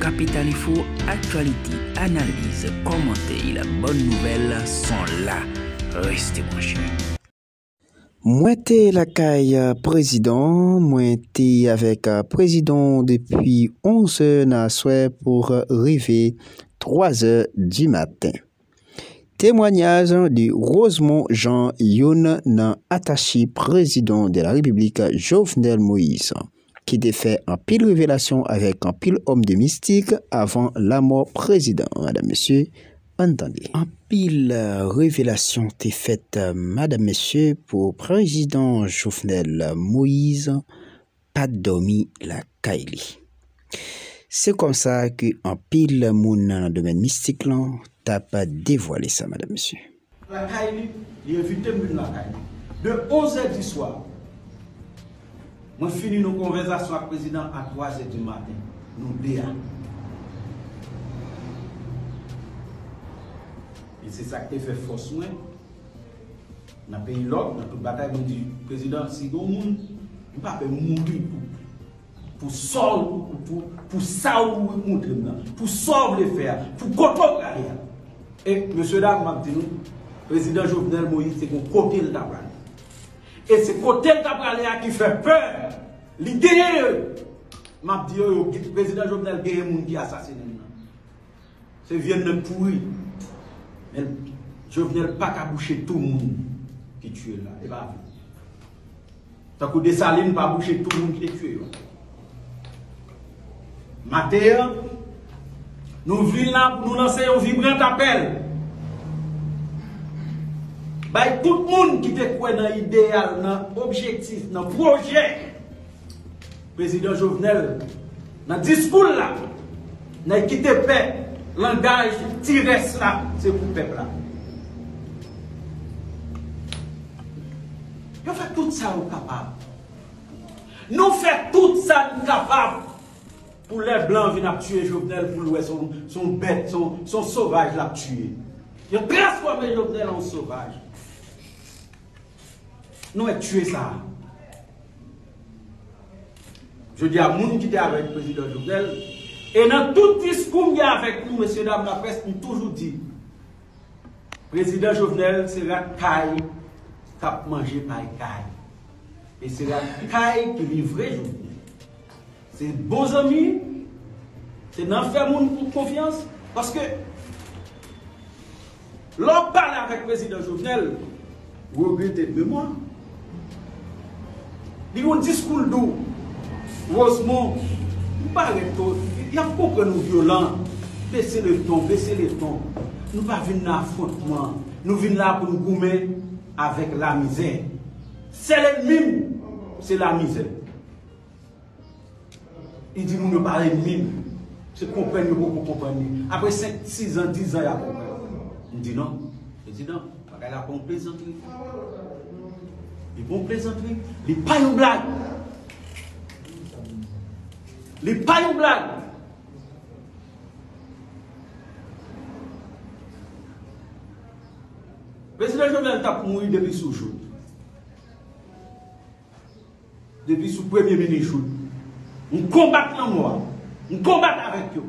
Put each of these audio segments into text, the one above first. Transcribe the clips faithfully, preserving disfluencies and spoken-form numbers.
Capital Info, aktyalite, analiz, kòmantè, bòn nouvèl, son la. Reste branché. Mwen te lakay, euh, prezidan, mwen te avèk, euh, prezidan depi onz è nan aswè pou, euh, rive twa è di maten. Temwanyaj de Rosemond Jean, youn nan atache prezidan de la Repiblik Jovenel Moïse, ki te fè anpil revelasyon avèk anpil òm de mistik avan lamò prezidan. Madanm, mesye, ann tande. Anpil, euh, revelasyon te fèt, euh, madanm, mesye, pou prezidan Jovenel Moïse pa t dòmi lakay li. Se konsa ke anpil moun nan domèn mistik lan t ap devwale sa, madanm, mesye. Lakay li, li envite m vin lakay li. De onz è di swa, mwen fini yon konvèsasyon ak prezidan a twa è di maten, nou de a. E se sa k te fè fòs mwen, nan peyi lòk, nan tout batay, mwen di, prezidan, si gen yon moun, m pa pè mouri pou, pou sa w, pou, pou, pou sa w montre m nan, pou sa w vle fè a, pou kote w prale a. E, mesye dam, m ap di nou, prezidan Jovenel Moïse se gon kote l ta prale. E se kote l ta prale a ki fè pè. Li genyen yo. M ap di yo, yo, prezidan Jovenel genyen moun ki asasinen l nan. Se vye nèg pouri. Men Jovenel pa ka bouche tou moun ki tiye l la. E pa vre. Tankou Desalin pa bouche tou moun ki te tiye yo. Maten an, nou vin la pou nou lanse yon vibran apèl bay tout moun ki te kwè nan ideyal, nan objektif, nan pwojè prezidan Jovenel, nan diskou l la, nèg ki te pè langaj ti rès la, se pou pèp la. Yo fè tout sa yo kapab. Nou fè tout sa n kapab pou lè blan vin ap tiye Jovenel, pou l wè se yon, se yon bèt, se yon, se yon sovaj l ap tiye. Yo transfòme Jovenel an sovaj. Nou wè tiye sa a. Jodi a, moun ki te avèk prezidan Jovenel, e nan tout diskou m gen avèk nou, mesye dam laprès, m toujou di, prezidan Jovenel se rat kay k ap manje pay kay. E se rat kay ki livre Jovenel. Se bon zanmi, se nan fè moun konfyans, paske lè w pale avèk prezidan Jovenel, regrete memwa. Li yon diskou l dou. Rosemond, m pa rete, y ap konprann nou vyolan. Bese le ton, bese le ton. Nou pa vin nan afwontman. Nou vin la pou n goumen avèk lamizè. Sèl ènmi m, se lamizè. Li di moun yo pa renmen l. Se konprann yo poko konprann li. Apre senk, sis an, dis an, y a konprann. M di non. Prezidan, bagay la pa yon plezantri. Li pa yon plezantri. Li pa yon blag. Li pa yon blag. Prezidan Jovenel t ap mouri depi sou jout. Depi sou premye minis Jout. M konbat lanmò a. M konbat avèk yo.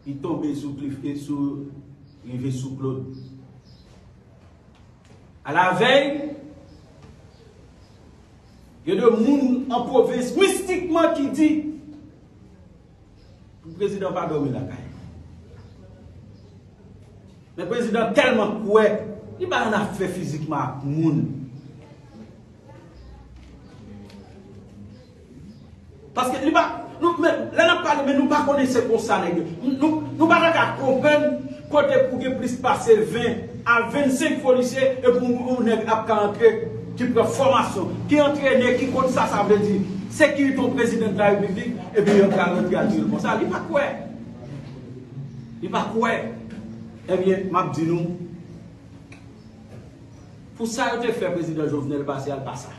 Li tonbe sou Cliff e sou, rive sou Claude. Alavèy, gen de moun an pwovens mistikman ki di pou prezidan pa dòmi lakay. Men prezidan tèlman kwè, li pa nan afè fizikman ak moun. Paske li pa, nou, men, lè n ap pale, men nou pa konnen se konsa nèg yo. Nou, nou pa ta ka konprann kote pou gen plis pase ven a vennsenk polisye, epi yon, yon nèg ap ka antre, ki pran fòmasyon, ki antrene, ki konn sa sa vle di sekirite yon prezidan de la repiblik, epi yo ka rantre a di l konsa. Li pa kwè. Li pa kwè. Ebyen, m ap di nou, pou sa yo te fè prezidan Jovenel pase a, l pa sa.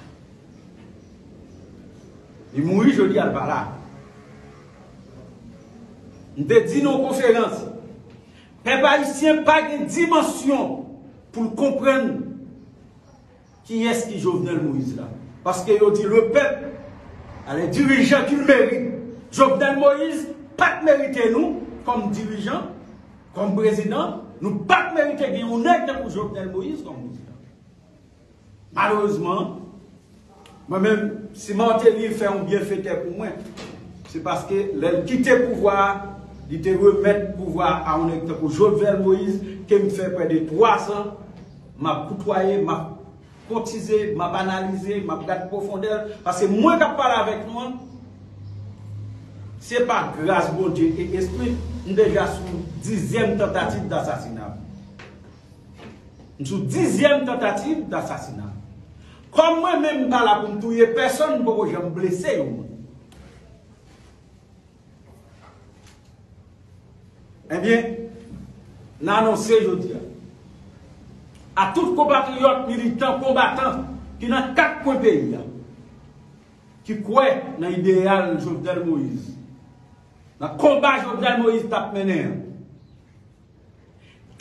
Li mouri jodi a, l pa la. M te di nan yon konferans, pèp ayisyen pa gen dimansyon pou l konprann kiyès ki Jovenel Moïse la. Paske yo di le peuple a les dirigeants qu'il mérite. Jovenel Moïse pa t merite nou kòm dirijan, kòm prezidan, nou pa t merite gen yon nèg tankou Jovenel Moïse kòm prezidan. Malerezman, mwen menm, si Martelly fè yon byenfetè pou mwen, se paske lè l kite pouvwa a, li te remèt pouvwa a yon nèg tankou Jovenel Moïse, ke m fè prè de twa zan, m ap koutwaye, m ap kotize, m ap analize, m ap gad pwofondè l, paske mwen k ap pale avèk nou an, se pa gras Bondye e espri, m deja sou dizyèm tantativ dasasina. M sou dizyèm tantativ dasasina. Kòm mwen menm m pa la pou m touye pèsonn, m poko janm blese yon moun. Ebyen, n anonse jodi a, a tout konpatriyòt, militan, konbatan ki nan kat kwen peyi a, ki kwè nan ideyal Jovenel Moïse, nan konba Jovenel Moïse t ap mennen an,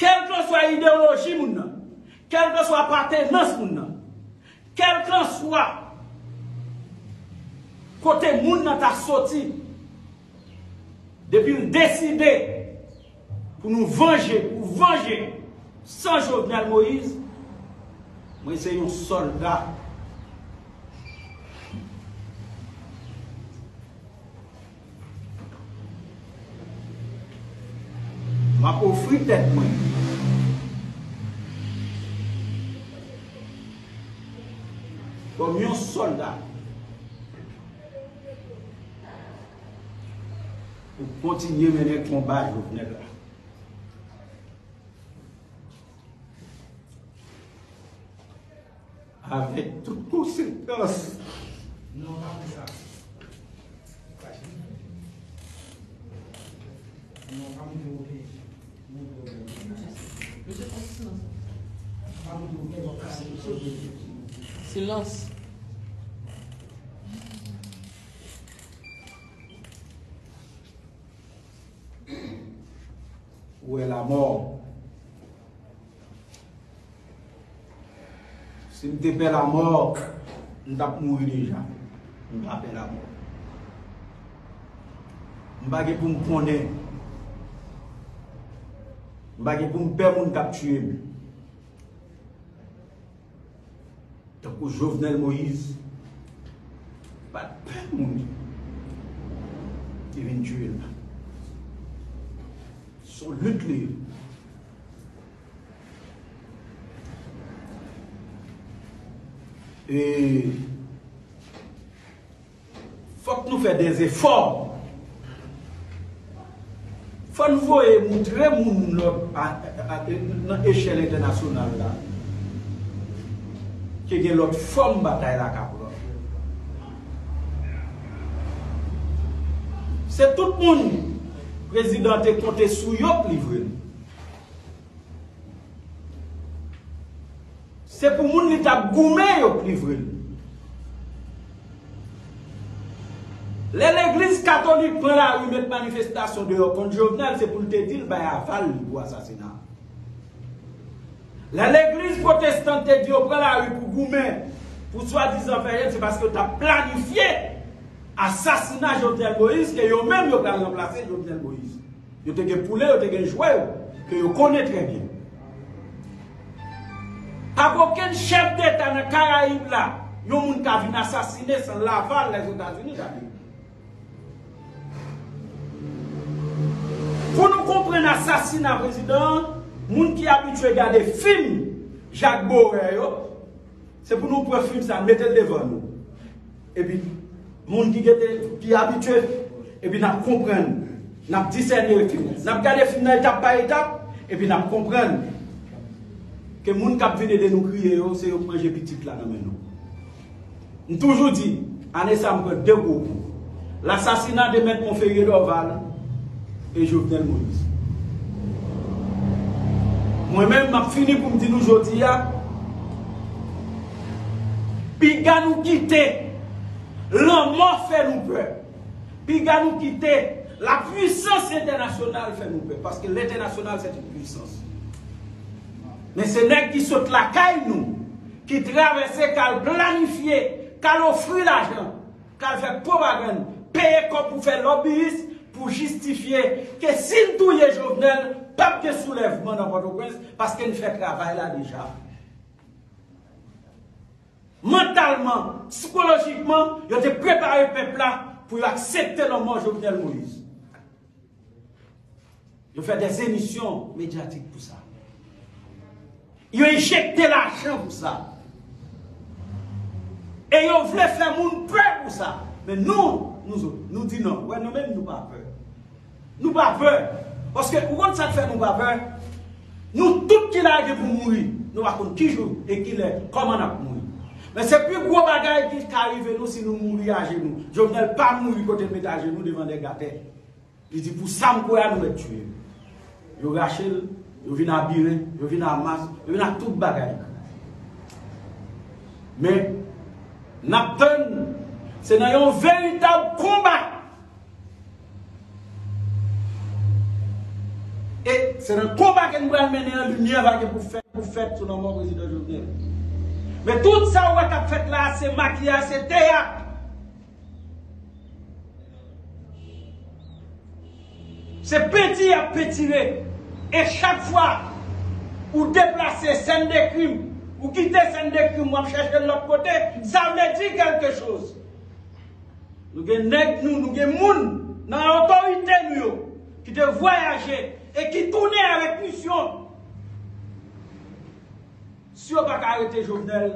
kèlkanswa ideyoloji moun nan, kèlkanswa apartenans moun nan, kèlkanswa kote moun nan ta soti, depi l deside pou nou vanje, pou vanje san Jovenel Moïse, mwen se yon sòlda. M ap ofri tèt mwen kòm yon sòlda pou kontinye mennen konba Jovenel la. Avèk tout konsekans. Silans. Ou wè lamò. Si m te pè lamò, m t ap mouri deja. M pa pè lamò. M pa gen pou m konnen. M pa gen pou m pè moun k ap tiye m. Tankou Jovenel Moïse pa t pè moun ki vin tiye l la. Se yon lit li ye. E fòk nou fè dèzefò. Fò n voye moutre moun lòt a, a, a, nan echèl entènasyonal la ke gen lòt fòm batay la k ap pran. Se tout moun prezidan te konte sou yo pou livre l. Se pou moun li t ap goumen yo k livre l. Lè legliz katolik pran lari met manifestasyon deyò kont Jovenel, se pou l te di l bay aval li pou asasina. Lè legliz pwotestan te di yo pran lari pou goumen, pou swadizan fè jèn, se paske yo t ap planifye asasina Jovenel Moïse, ke yo menm yo pral ranplase Jovenel Moïse. Yo te gen poule, yo te gen jwè yo, ke yo konnen trè byen. Pa gen okenn chèf deta nan Karayib la, yon moun ka vin asasine san laval Lèzetazini, gade. Pou nou konprann asasina prezidan an, moun ki abitye gade fim Jak Borè yo, se pou nou pran fim sa, mete l devan nou. Epi, moun ki gentan, ki abitye, epi n ap konprann, n ap disène fim. N ap gade fim nan etap pa etap, epi n ap konprann ke moun k ap vin ede nou kriye yo, se yo k manje pitit la nan men nou. M toujou di, ane sa m pran de gwo kou. Lasasina de Mèt Monferrier Dorval e Jovenel Moïse. Mwen menm, m ap fini pou m di nou jodi a, piga nou kite lanmò fè nou pè. Piga nou kite lapwisans entènasyonal fè nou pè. Paske lentènasyonal, se yon pwisans. Men se nèg ki sot lakay nou, ki travèse, k al planifye, k al ofri lajan, k al fè pwopagann, peye kòb pou fè lòbiyis, pou jistifye ke si n touye Jovenel, p ap gen soulèvman nan Pòtoprens, paske n fè travay la deja. Mantalman, sikolojikman, yo te prepare pèp la pou yo aksepte lanmò Jovenel Moïse. Yo fè des émissions médiatiques pou sa. Yo enjekte lajan pou sa. E yo vle fè moun pè pou sa. Men nou, nou, nou di non. Wè, nou menm, nou pa pè. Nou pa pè. Paske ou konn sa k fè nou pa pè? Nou tout ki la gen pou mouri. Nou pa konn ki jou e ki lè, kòman n ap mouri. Men se pi gwo bagay ki ka rive nou si nou mouri ajenou. Jovenel pa mouri kote l mete ajenou devan nèg atè. Li di, pou sa m kwè a, nou mèt tiye l. Yo rache l, yo vin abire, yo vin a mas, yo vin ak tout bagay. Men, n ap tann, se nan yon veritab konba. E se nan konba ke n pral mennen an, limyè va gen pou fèt, pou fèt sou lanmò prezidan Jovenel. Men tout sa w wè k ap fèt la, se makiyaj, se teyat. Se penti y ap pentire. E chak fwa ou deplase sèn de krim, ou kite sèn de krim, w ap chèche l lòt kote, sa vle di kèlke choz. Nou gen nèg nou, nou gen moun nan otorite nou yo ki te vwayaje e ki tounen avèk misyon. Si yo pa ka arete Jovenel,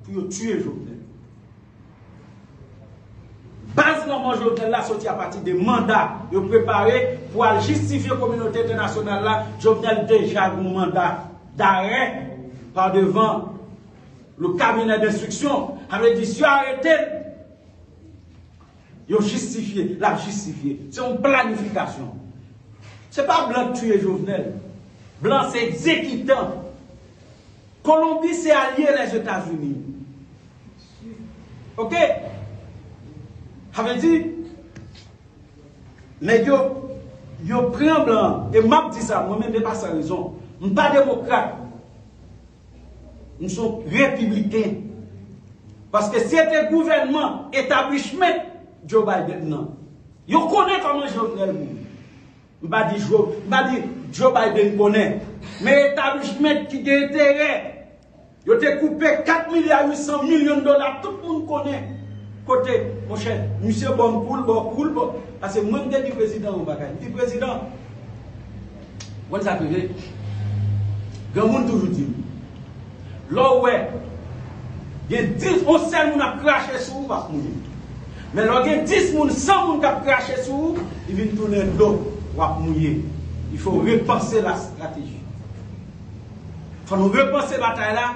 pou yo tiye Jovenel. Baz lanmò Jovenel la soti apati de manda yo prepare pou al jistifye kominote entènasyonal la. Jovenel deja gen yon manda darè pa devan le cabinet d'instruction. Sa vle di, si yo arete l, yo jistifye, l ap jistifye. Se yon planifikasyon. Se pa blan k tiye Jovenel. Blan se egzekitan. Kolonbi se alye Lèzetazini. Oke? Sa vle di, nèg yo, yo pran blan an. E m ap di sa, mwen menm, e pa san rezon. M pa demokrat. M se yon repibliken. Paske si se te gouvènman establishment Joe Biden nan, yo konnen kòman Jovenel mouri. M pa di Joe, m pa di Joe Biden konnen. Men establishment ki gen enterè. Yo te koupe kat milya uit san milyon dola, tout moun konnen. Kote, monchè, misye ba m kou l, ba w kou l, ba w. Paske mwen, m te di prezidan yon bagay. M di, prezidan, w konn sa k rive? Granmoun toujou di m, lè w wè gen dis, yon sèl moun ap krache sou ou, w ap mouri. Men lè w gen dis moun, san moun k ap krache sou ou, li vin tounen dlo, w ap mouye. Il faut repenser la stratégie. Fò nou repanse batay la.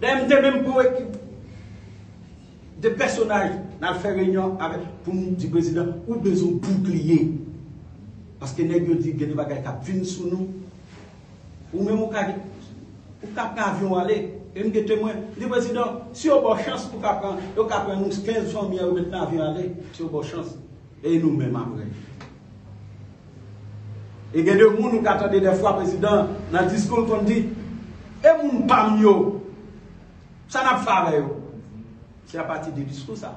Dayè, m te menm pran ekip de pèsonaj, n al fè reyinyon avèk, pou m di prezidan, ou bezwen boukliye. Paske nèg yo di gen de bagay k ap vin sou nou. Ou menm ou ka, ou ka pran avyon ale. E m gen temwen. M di prezidan, si yo ba w chans, ou ka pran, yo ka pran nou kenz fanmi an, yo met nan avyon ale. Si yo ba w chans. E nou menm apre? E gen de moun ou ka tande dèfwa prezidan nan diskou l konn di, e moun pa m yo, sa n ap fè avè yo? Se apati de diskou sa.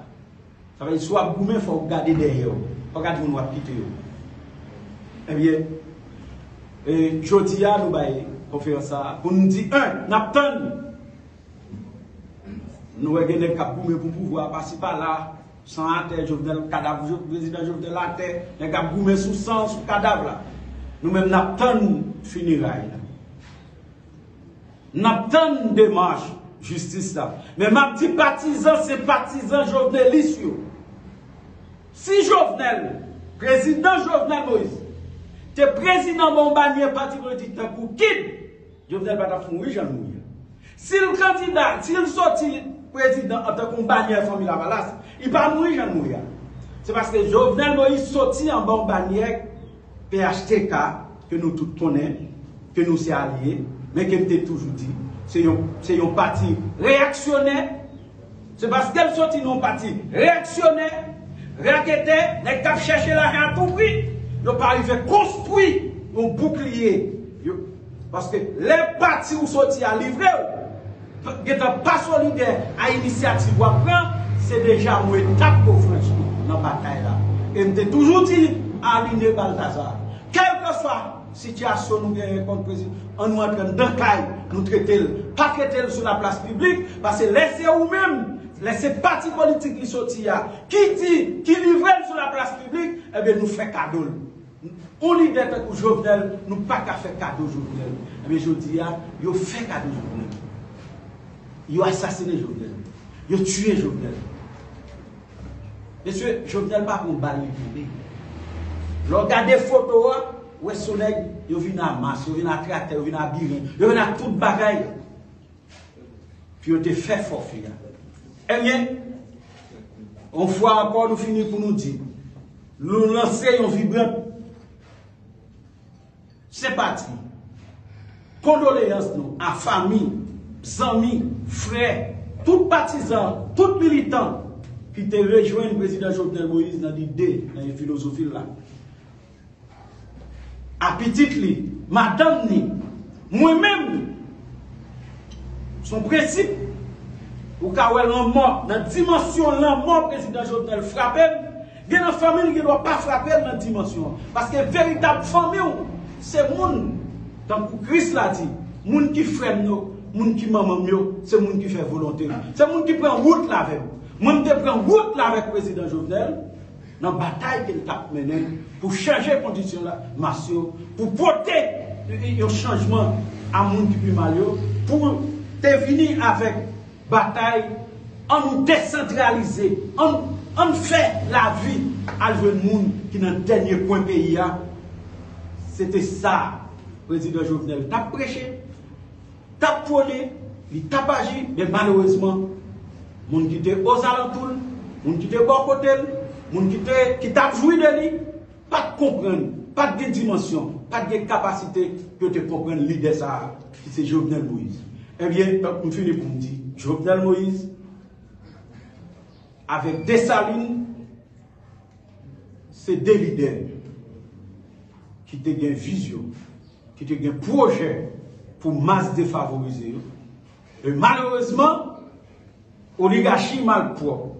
Sa vle di, si w ap goumen, fò w gade dèyè w. Fò w gade moun w ap kite yo. Ebyen, e, jodi a, nou bay konferans sa a pou n di, en, n ap tann. Nou wè gen nèg k ap goumen pou pouvwa pasi pala, san atè, Jovenel, kadav Jo-, prezidan Jovenel atè, nèg ap goumen sou san, sou kadav la. Nou menm, n ap tann fineray la. N ap tann demach jistis la. Men m ap di patizan, senpatizan jovenelis yo. Si Jovenel, prezidan Jovenel Moïse, te prezidan ba yon banyè pati politik tankou kid, Jovenel pa t ap mouri jan l mouri a. Si l kandida, si l soti prezidan antanke yon banyè Fanmi Lavalas, li pa mouri jan l mouri a. Se paske Jovenel Moïse soti anba yon banyè P H T K, ke nou tout konnen, ke nou se alye, men ke m te toujou di, se yon, se yon pati reyaksyonè. Se paske l soti nan yon pati reyaksyonè, raketè, nèg k ap chèche lajan a tou pri, yo pa rive konstwi yon boukliye. Yo, paske lè pati ou soti a livre w, gentan pa solidè a inisyativ w ap pran, se deja yon etap ke w franchi nan batay la. E m te toujou di Aline Balthazar, kèlkeswa sitiyasyon nou genyen kont prezidan, an nou antre anndan kay, nou trete l. Pa trete l sou laplas piblik, paske lè se ou menm, lè se pati politik li soti a, ki di, ki livre l sou laplas piblik, ebyen nou fè kado l. Yon lidè tankou Jovenel, nou pa ka fè kado Jovenel. Ebyen jodi a, yo fè kado Jovenel. Yo asasinen Jovenel. Yo tiye Jovenel. Mesye, Jovenel pa pran bal li tonbe. Lè w gade foto a, w wè se nèg, yo vin a mas, yo vin a traktè, yo vin a biren, yo vin a tout bagay. Pou yo te fè fòfe a. Ebyen, yon fwa ankò, nou fini pou nou di, nou lanse yon vibrant senpati, kondoleyans nou a fanmi, zanmi, frè, tout patizan, tout militan ki te rejwenn prezidan Jovenel Moïse nan lide, nan filozofi l la. A pitit li, madanm ni, mwen menm, se yon prensip. Ou ka wè lanmò, nan dimansyon lanmò prezidan Jovenel frape m, gen nan fanmi l gen dwa pa frape l nan dimansyon an. Paske veritab fanmi w, se moun tankou Kris la di, moun ki frè m yo, moun ki manman m yo, se moun ki fè volonte m. Se moun ki pran wout la avè m. Mwen, m te pran wout la avèk prezidan Jovenel nan batay ke l t ap mennen pou chanje kondisyon la, mas yo, pou pote yon chanjman a moun ki pi mal yo, pou te vini avèk batay, ann nou desantralize, ann, ann fè lavi al jwenn moun ki nan dènye kwen peyi a. Se te sa prezidan Jovenel t ap preche, t ap pwone, li t ap aji, men malerezman, moun ki te ozalantou l, moun ki te bò kote l, moun ki te, ki t ap jwi de li, pa t konprann, pa t gen dimansyon, pa t gen kapasite pou yo te konprann lidè sa a, ki se Jovenel Moïse. Ebyen, tank m fini pou m di, Jovenel Moïse avèk Desalin, se de lidè ki te gen vizyon, ki te gen pwojè pou mas defavorize yo. E malerezman, oligachi malpwòp,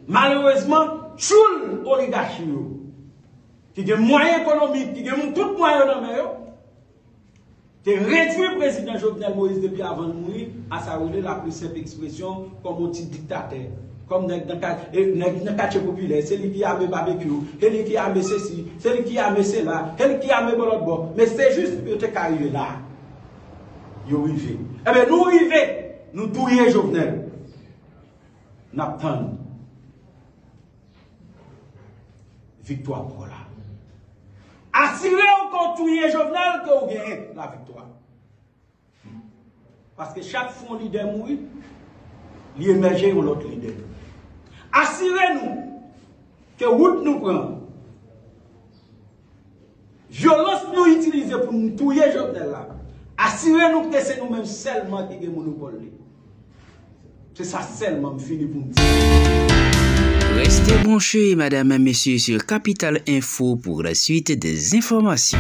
malerezman, tchoul oligachi yo, ki gen mwayen ekonomik, ki gen tout mwayen yo nan men yo, te redwi prezidan Jovenel Moïse depi avan l mouri a sa yo rele la pli senp ekspresyon, kòm yon ti diktatè, kòm nèg nan ka-, e, nèg nan katye popilè, se li ki ame babekyou, se li ki ame sesi, se li ki ame sela, se li ki ame bò lòt bò. Men se jis pou yo te ka rive la. Yo rive. Ebyen, nou rive, nou touye Jovenel. N ap tann viktwa pou w la. Asire w ke w touye Jovenel, ke w genyen laviktwa. Paske chak fwa yon lidè mouri, li emèje yon lòt lidè. Asire nou ke wout nou pran, vyolans nou itilize pou nou touye Jovenel la, asire nou ke se nou menm sèlman ki gen monopòl li. Se sa sèlman m fini pou m di. Restez branchés, mesdames et messieurs, sur Capital Info pour la suite des informations.